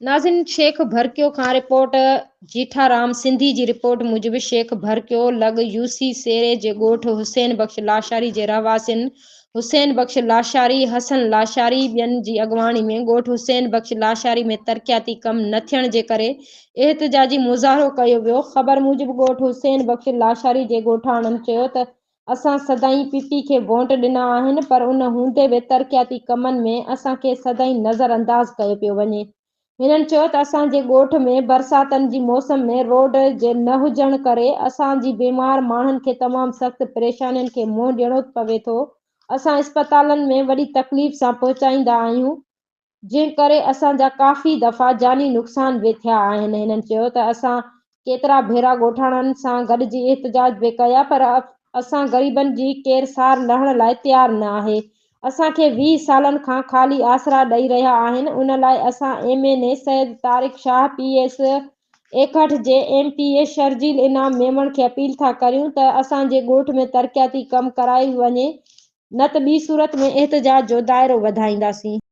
ناظرين شيخ ڀرڪيو کان رپورٽ جيٺارام سنڌي جي رپورٽ موجب شيخ ڀرڪيو لڳ يوسي سيري جي ڳوٺ حسين بخش لاشاري جي رهواسين حسين بخش لاشاري، حسن لاشاري ٻين جي اڳواڻي ۾ ڳوٺ حسين بخش لاشاري ۾ ترقياتي ڪم نه ٿيڻ جي ڪري احتجاجي مظاهرو ڪيو ويو خبر موجب ڳوٺ حسين بخش لاشاري جي ڳوٺاڻن چيو ته اسان سدائين پي پي کي وونٽ ڏنا آهن پر ان هوندي به ترقياتي ڪمن ۾ اسان کي سدائين نظر انداز ڪيو پيو وڃي. هنن چيو ته اسان جي ڳوٺ ۾ برساتن جي موسم ۾ روڊ جي نه هجڻ ڪري اسان جي بيمار ماڻهن کي تمام سخت پريشانين کي منهن ڏيڻو پوي ٿو اسان اسپتالن ۾ وڏي تڪليف سان پهچائيندا آهيون جنهن ڪري اسان جا ڪافي دفعا جاني نقصان به ٿيا آهن هنن چيو ته اسان ڪيترا ڀيرا ڳوٺاڻن سان گڏجي احتجاج به ڪيا پر اسان غريبن جي ڪير سار لهڻ لاء تيار نه آهي اسان کي 20 سالن کان خالي آسرا ڏئي رهيا آهن ان لاء اسان M N A Syed Tariq Shah P S 61 جي M P A Sharjeel Inam Memon کي اپيل ٿا ڪريون ته اسان جي ڳوٺ ۾ ترقياتي ڪم ڪرائي وڃي نه ته ٻي صورت ۾ احتجاج جو دائرو وڌائينداسين.